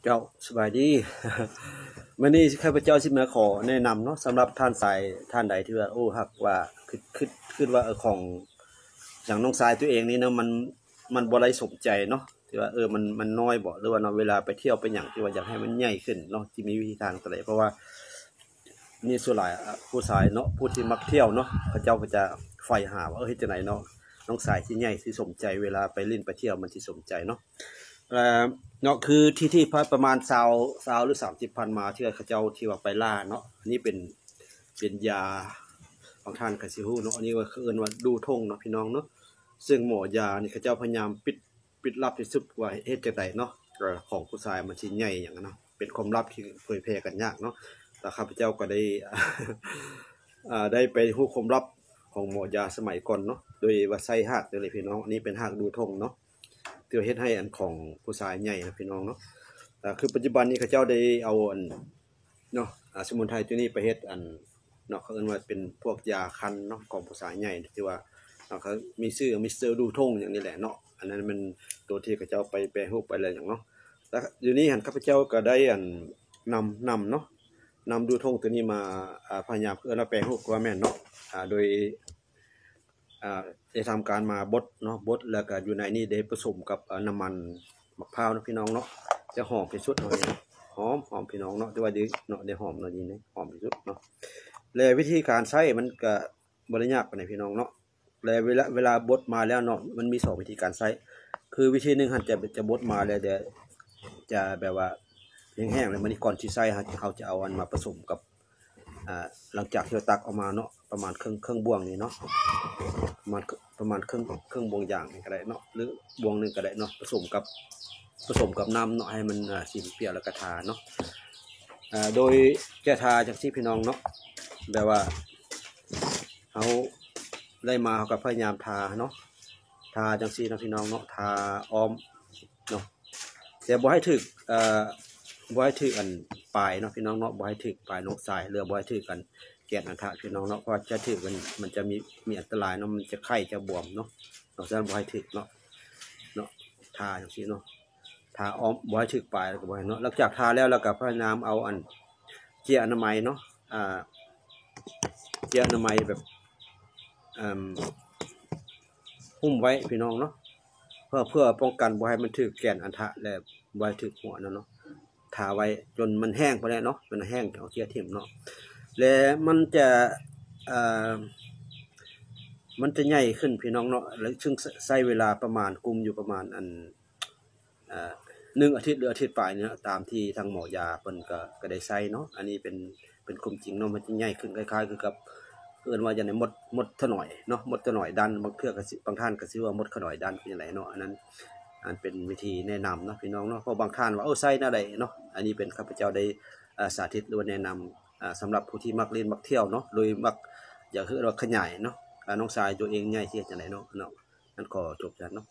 ເຈົ້າ ສະບາຍດີ. ມື້ນີ້ຂ້າພະເຈົ້າຊິມາຂໍແນະນຳເນາະ ສຳລັບທ່ານຊາຍທ່ານໃດທີ່ວ່າ ໂອ້ ຫາກວ່າຄຶດ ຄຶດ ຄຶດວ່າ ເອີ ຂອງຫຍັງນ້ອງຊາຍຕົວເອງນີ້ເນາະ ມັນ ມັນບໍ່ໄດ້ສົມໃຈເນາະ ທີ່ວ່າ ເອີ ມັນ ມັນນ້ອຍບໍ ຫຼືວ່າເນາະ ເວລາໄປທ່ຽວໄປຫຍັງ ທີ່ວ່າຢາກໃຫ້ມັນໃຫຍ່ຂຶ້ນເນາະ ຊິມີວິທີທາງຕົວໃດ ເພາະວ່າ ນີ້ສ່ວນຫຼາຍ ອາ ຜູ້ຊາຍເນາະ ຜູ້ທີ່ມັກທ່ຽວເນາະ ເຂົາເຈົ້າກໍຈະໃຝ່ຫາວ່າ ເອີ ເຮັດຈັ່ງໃດເນາະ ນ້ອງຊາຍຊິໃຫຍ່ ຊິສົມໃຈ ເວລາໄປຫຼິ້ນໄປທ່ຽວ ມັນຊິສົມໃຈເນາະ. ເອີ ເນາະ ຄືທີ່ ທີ່ຜ່ານ ປະມານຊາວ ຊາວ ຫຼື ສາມສິບ ຜ່ານມາ ທີ່ວ່າເຂົາເຈົ້າທີ່ວ່າໄປລ່າເນາະ ອັນນີ້ເປັນ ເປັນຢາ ບາງທ່ານກໍຊິຮູ້ເນາະ ອັນນີ້ວ່າເຂົາເອີ້ນວ່າດູທົ່ງເນາະ ພີ່ນ້ອງເນາະ ເຊິ່ງໝໍຢານີ້ເຂົາເຈົ້າພະຍາຍາມປິດ ປິດລັບທີ່ສຸດວ່າເຮັດຈັ່ງໃດເນາະ ເອີ ຂອງຜູ້ຊາຍມັນຊິໃຫຍ່ຫຍັງນະ ເປັນຄວາມລັບທີ່ເຜີຍແຜ່ກັນຍາກເນາະ. ແຕ່ຂ້າພະເຈົ້າກໍໄດ້ ເອີ ໄດ້ໄປຮູ້ຄວາມລັບຂອງໝໍຢາສະໄໝກ່ອນເນາະ ໂດຍວ່າໃຊ້ຮາກນີ້ແຫຼະ ພີ່ນ້ອງ ອັນນີ້ເປັນຮາກດູທົ່ງເນາະ ທີ່ວ່າເຮັດໃຫ້ອັນຂອງຜູ້ຊາຍໃຫຍ່ນະ ພີ່ນ້ອງເນາະ. ເອີ ຄືປັດຈຸບັນນີ້ເຂົາເຈົ້າໄດ້ເອົາອັນ ເນາະ ອາ ສະໝຸນໄພຕົວນີ້ໄປເຮັດອັນ ເນາະ ເຂົາເອີ້ນວ່າເປັນພວກຢາຄັນເນາະ ຂອງຜູ້ຊາຍໃຫຍ່ ທີ່ວ່າ ເນາະ ເຂົາມີຊື່ມິສເຕີດູທົ່ງຫຍັງນີ້ແຫຼະເນາະ ອັນນັ້ນແມ່ນຕົວທີ່ເຂົາເຈົ້າໄປແປຮູບໄປແລ້ວຫຍັງເນາະ. ແລ້ວຢູ່ນີ້ຫັ້ນ ຂ້າພະເຈົ້າກໍໄດ້ອັນນຳ ນຳເນາະ ນຳດູທົ່ງຕົວນີ້ມາ ອາ ພະຍາຍາມ ເອີ້ນວ່າແປຮູບກໍວ່າແມ່ນເນາະ ອາ ໂດຍ ອ່າ ໄດ້ທຳການມາບົດເນາະ ບົດ ແລ້ວກະຢູ່ໃນນີ້ໄດ້ປະສົມກັບ ເອີ ນ້ຳມັນໝາກພ້າວເນາະ ພີ່ນ້ອງເນາະ ຈະຫອມທີ່ສຸດເນາະ ຫອມ ຫອມ ພີ່ນ້ອງເນາະ ແຕ່ວ່າດີເນາະ ໄດ້ຫອມເນາະ ດີນີ້ ຫອມທີ່ສຸດເນາະ. ແລະ ວິທີການໃຊ້ມັນກະບໍ່ໄດ້ຍາກປານໃດ ພີ່ນ້ອງເນາະ ແລະ ເວລາ ເວລາບົດມາແລ້ວເນາະ ມັນມີສອງວິທີການໃຊ້ ຄືວິທີໜຶ່ງຫັ້ນຈະ ຈະບົດມາແລ້ວ ຈະ ຈະແບບວ່າແຫ້ງໆ ແລ້ວບາດນີ້ກ່ອນຊິໃຊ້ ເຮົາ ເຮົາຈະເອົາອັນມາປະສົມກັບ ອ່າ ຫຼັງຈາກທີ່ເຮົາຕັກອອກມາເນາະ ປະມານເຄິ່ງ ເຄິ່ງບ່ວງນີ້ເນາະ ປະມານ ປະມານເຄິ່ງ ເຄິ່ງບ່ວງຢາງນີ້ກໍໄດ້ເນາະ ຫຼືບ່ວງໜຶ່ງກໍໄດ້ເນາະ ປະສົມກັບ ປະສົມກັບນ້ຳເນາະ ໃຫ້ມັນ ອ່າ ສີມັນປ່ຽວ ແລ້ວກໍທາເນາະ. ອ່າ ໂດຍຈະທາຈັ່ງຊີ້ ພີ່ນ້ອງເນາະ ແບບວ່າເຮົາໄດ້ມາ ເຮົາກໍພະຍາຍາມທາເນາະ ທາຈັ່ງຊີ້ເນາະ ພີ່ນ້ອງເນາະ ທາອ້ອມເນາະ ແຕ່ບໍ່ໃຫ້ຖືກ ເອີ ບໍ່ໃຫ້ຖືກອັນປາຍເນາະ ພີ່ນ້ອງເນາະ ບໍ່ໃຫ້ຖືກປາຍນ້ອງຊາຍ ຫຼືບໍ່ໃຫ້ຖືກອັນແກນອັນທະ ພີ່ນ້ອງເນາະ ເພາະວ່າຈະຖືກມັນ ມັນຈະມີ ມີອັນຕະລາຍເນາະ ມັນຈະໄຂ້ຈະບວມເນາະ ເນາະ ສະນັ້ນບໍ່ໃຫ້ຖືກເນາະ ເນາະ ທາຈັ່ງຊີ້ເນາະ ທາອ້ອມ ບໍ່ໃຫ້ຖືກປາຍ ແລ້ວກໍບໍ່ໃຫ້ເນາະ. ຫຼັງຈາກທາແລ້ວ ແລ້ວກໍພະຍາຍາມເອົາອັນເຈ້ຍອະນາໄມເນາະ ອ່າ ເຈ້ຍອະນາໄມແບບ ເອີ່ມ ຫຸ້ມໄວ້ ພີ່ນ້ອງເນາະ ເພື່ອ ເພື່ອປ້ອງກັນບໍ່ໃຫ້ມັນຖືກແກນອັນທະ ແລະ ບໍ່ໃຫ້ຖືກຫົວນັ້ນເນາະ ທາໄວ້ຈົນມັນແຫ້ງພຸ້ນແຫຼະເນາະ ຈົນແຫ້ງ ເອົາເຈ້ຍຖິ້ມເນາະ ແລະ ມັນຈະ ເອີ່ມ ມັນຈະໃຫຍ່ຂຶ້ນ ພີ່ນ້ອງເນາະ ແລະ ຊຶ່ງ ໃຊ້ເວລາປະມານ ກຸມຢູ່ປະມານອັນ ເອີ່ ໜຶ່ງອາທິດ ຫຼື ອາທິດປາຍນີ້ເນາະ ຕາມທີ່ທາງໝໍຢາເພິ່ນກໍ ກໍໄດ້ໃຊ້ເນາະ ອັນນີ້ເປັນ ເປັນຄວາມຈິງເນາະ ມັນຈະໃຫຍ່ຂຶ້ນ ຄ້າຍໆຄືກັບ ເອີ້ນວ່າຈັ່ງໃດ ມົດ ມົດຖະໜອຍເນາະ ມົດຖະໜອຍດັນ ບາງເທື່ອກໍຊິ ບາງທ່ານກໍຊິວ່າມົດຂະໜອຍດັນ ເປັນຈັ່ງໃດເນາະ ອັນນັ້ນ ອັນເປັນວິທີແນະນຳເນາະ ພີ່ນ້ອງເນາະ ເພາະບາງທ່ານວ່າ ເອີ ໃຊ້ແນວໃດເນາະ ອັນນີ້ເປັນຂ້າພະເຈົ້າໄດ້ ເອີ່ ສາທິດ ຫຼືວ່າແນະນຳ ອ່າ ສຳລັບຜູ້ທີ່ມັກຫຼິ້ນມັກທ່ຽວເນາະ ໂດຍມັກຢາກເຮັດວ່າຂະຫຍາຍເນາະ ອ່າ ນ້ອງຊາຍຕົວເອງໃຫຍ່ ຊິເຮັດຈັ່ງໃດເນາະ ເນາະ ນັ້ນຂໍຈົບຊັ້ນເນາະ.